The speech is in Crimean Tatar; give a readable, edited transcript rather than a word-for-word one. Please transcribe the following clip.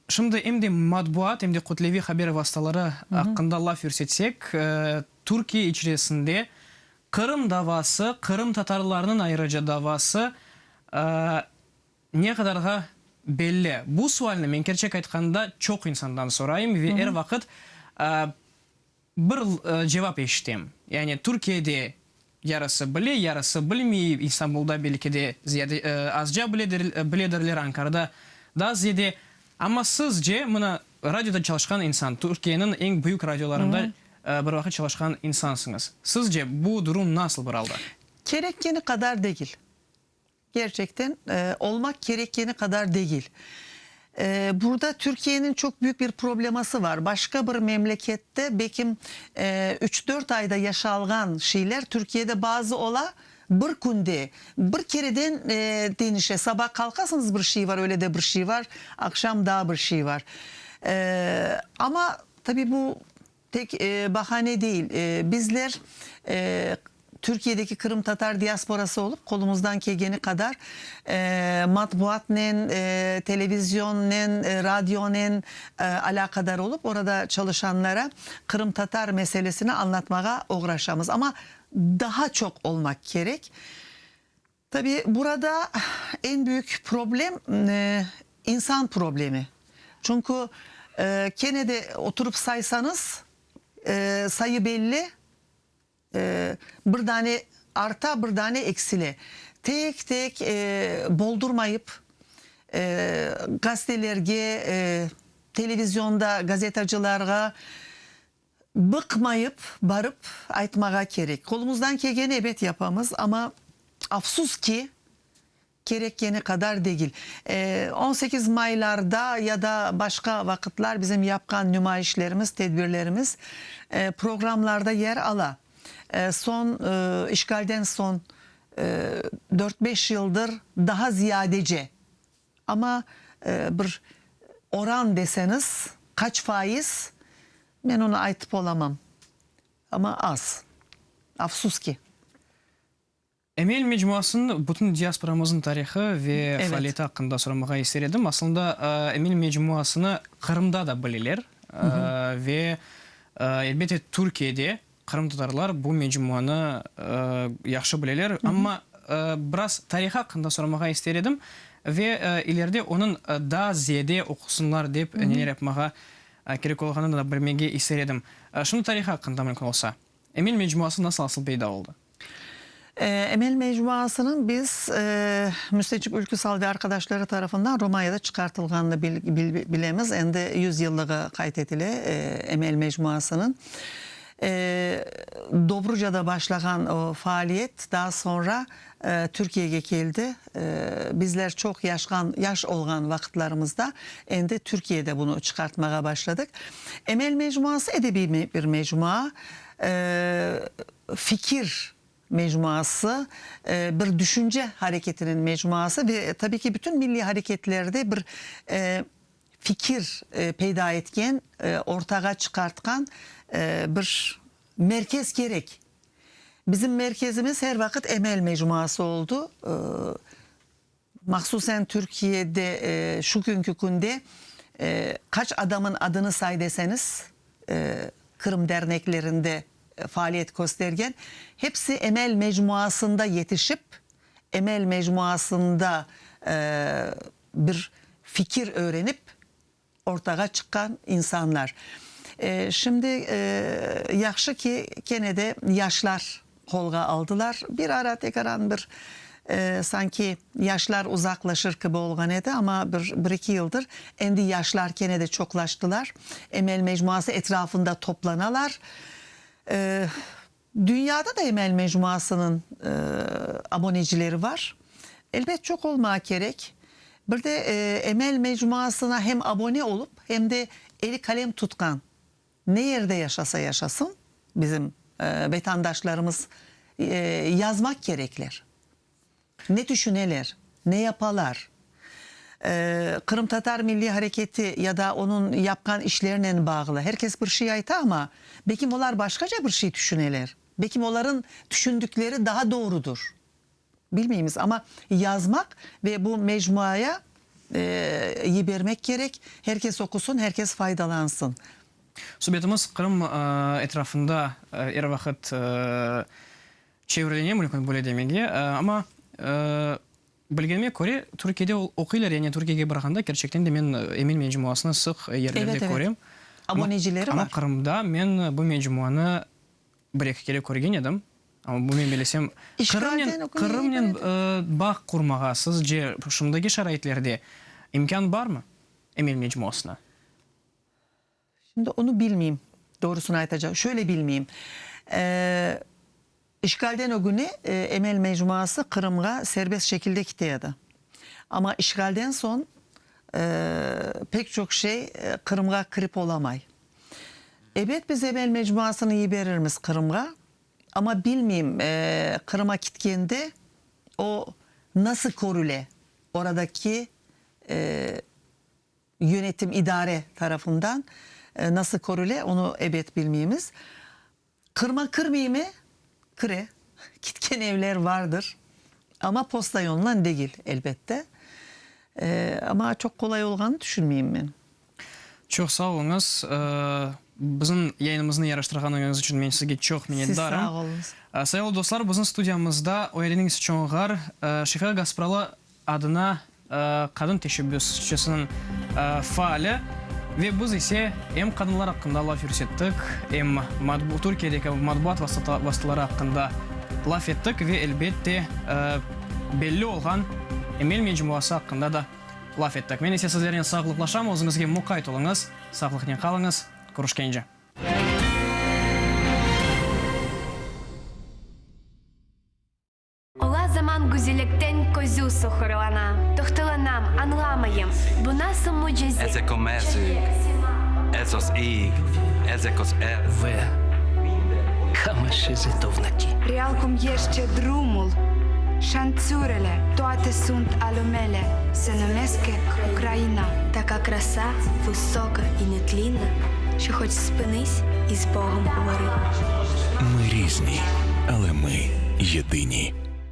Şimdi em de matbuat, em de kütleviy haber vastaları aqqında laf yürsetsek, Türkiye içerisinde Qırım davası, qırımtatarlarnıñ ayrıca davası ne qadarğa belli? Bu sualni men kerçek aytqanda çoq insandan sorayım ve er vaqıt Bir cevap eşitem. Yani Türkiyede yarısı bile, yarısı bilmey, İstanbulda belki de ziyade azca biledirler, Ankarada daa ziyade. Amma sizce, mına, radioda çalışqan insan, Türkiyeniñ eñ büyük radiolarında bir vaqıt çalışqan insansıñız. Sizce, bu durum nasıl bir alda? Kerekkeni qadar degil. Gerçekten olmaq kerekkeni qadar degil. Burada Türkiyeniñ çoq büyük bir probleması var. Başqa bir memlekette bekim üç-dört ayda yaşalğan şeyler Türkiyede bazı ola, bir künde, bir kereden deñişe. Saba qalqasıñız bir şey var, öylede bir şey var, aqşam daa bir şey var. Amma tabi bu Tek bahane değil, bizler Türkiyedeki qırımtatar diasporası olıp, qolumızdan kelgeni qadar matbuatnen, televizyonnen, radionen alâqadar olıp, orada çalışanlara qırımtatar meselesini añlatmağa oğraşamız. Amma daha çoq olmaq kerek. Tabi, burada eñ büyük problem insan problemi. Çünki kene de oturıp saysañız, sayı belli, bir dane arta, bir dane eksile. Tek-tek boldurmayıp, gazetelerge, televizyonda gazetacılarğa Bıqmayıp barıp aytmağa kerek. Qolumızdan kelgeni ebet yapamız, amma afsus ki, kerekkeni qadar degil. 18 maylarda ya da başqa vaqıtlar bizim yapqan nümayişlerimiz, tedbirlerimiz programlarda yer ala. Soñ, işğalden soñ dört-beş yıldır daha ziyadece Amma bir oran deseñiz, qaç faiz, men onı aytıp olamam. Amma az. Afsus ki. Emel mecmuasınıñ bütün diasporamıznıñ tarihı ve faaliyeti aqqında soramağa ister edim. Aslında, Emel mecmuasını Qırımda da bileler ve, elbette, Türkiyede qırımtatarlar bu mecmuanı yahşı bileler. Amma biraz tarihı aqqında soramağa ister edim ve ileride onıñ daa ziyade oqusınlar dep neler yapmağa kerek olğanını da bilmege ister edim. Şimdi tarihı aqqında mümkün olsa. Emel mecmuası nasıl asıl peyda oldı? Emel mecmuasınıñ biz Müstecip Ülküsal ve arqadaşları tarafından Romanyada çıqartılğanını bilemiz. Endi yüz yıllığı qayd etile Emel mecmuasınıñ. Dobrucada başlağan o faaliyet daa soñra Türkiyege keldi. Bizler çoq yaşğan, yaş olğan vaqıtlarımızda endi Türkiyede bunı çıqartmağa başladıq. Emel mecmuası edebiy bir mecmua. Fikir mecmuası, bir düşünce hareketiniñ mecmuası ve tabiy ki, bütün milliy hareketlerde bir fikir peyda etken, ortağa çıqartqan bir merkez kerek. Bizim merkezimiz her vaqıt Emel mecmuası oldı. Mahsusen Türkiyede şu künki künde qaç adamın adını say deseñiz, Qırım derneklerinde faaliyet köstergen, hepsi Emel mecmuasında yetişip, Emel mecmuasında bir fikir öğrenip ortağa çıqqan insanlar. Şimdi yahşı ki, kene de yaşlar qolğa aldılar. Bir ara tekaran bir sanki yaşlar uzaqlaşır kibi olğan edi, amma bir, bir-eki yıldır endi yaşlar kene de çoqlaştılar. Emel mecmuası etrafında toplanalar. Dünyada da Emel mecmuasınıñ abonecileri var. Elbet, çoq olmağa kerek. Bir de Emel mecmuasına hem abone olıp, hem de eli kalem tutqan, ne yerde yaşasa yaşasın, bizim vetandaşlarımız yazmaq kerekler. Ne tüşüneler, ne yapalar? Qırımtatar milliy hareketi ya da onıñ yapqan işlerinen bağlı her kes bir şey ayta, amma bekim olar başqaca bir şey tüşüneler, bekim olarıñ tüşündikleri daha doğrudır, bilmeymiz, amma yazmaq ve bu mecmuaya. Yibermek kerek, her kes oqusın, her kes faydalansın. Subetimiz Qırım etrafında er vaqıt çevrilene, mümkün böyle demege. Amma bilgenime köre, Türkiyede oquylar, yani Türkiyege barğanda kerçekten de men Emel mecmuasını sıq yerlerde körem. Abonecileri bar. Amma Qırımda men bu mecmuanı Bir-eki kere körgen edim, amma bu men bilesem, Qırımnen, Qırımnen bağ qurmağa sizce şimdiki şaraitlerde imkân barmı Emel mecmuasına? Şimdi onı bilmeyim, doğrusını aytacaq, şöyle bilmeyim. İşğalden ögüne Emel mecmuası Qırımğa serbest şekilde kite edi. Amma işğalden soñ pek çoq şey Qırımğa kirip olamay. Ebet, biz Emel mecmuasını yiberirmiz Qırımğa, amma bilmeyim, Qırıma kitkende o nasıl körüle oradaki yönetim, idare tarafından nasıl körüle, onı ebet bilmeymiz. Qırıma kirmeymi? Kire. Kitken evler vardır. Amma posta yolundan degil, elbette. Amma çoq qolay olğanını tüşünmeyim men. Çoq sağ oluñız. Bizim yayınımıznı yaraştırğanıñız içün men sizge çoq minnetdarım. Siz sağ oluñız. Sayğılı dostlar, bizim studiyamızda Oyadeniz Çoñğar, Şefiqa Gaspralı adına qadın teşebbüsçisiniñ faali ve biz ise em qadınlar aqqında laf yürsettik, em Türkiyedeki matbuat vastaları aqqında laf ettik ve, elbette, belli olğan Emel mecmuası aqqında da laf ettik. Men ise sizlernen sağlıqlaşam, özüñizge muqayt oluñız, sağlıqnen qalıñız, körüşkence. Ola zaman güzellikten közü soqurlana, Toqtalanam, añlamayım, bu nasıl mücize? Ezek o mezők, ez az ég, ezek az erdők. Ve kamışı-zıtovnaki. Realcum este drumul, Șanțurile toate sunt ale mele, Se numesc Ucraina. Така краса висока і нетлінна, Що хоч спинись і з Богом говори. Ми різні, але ми єдині.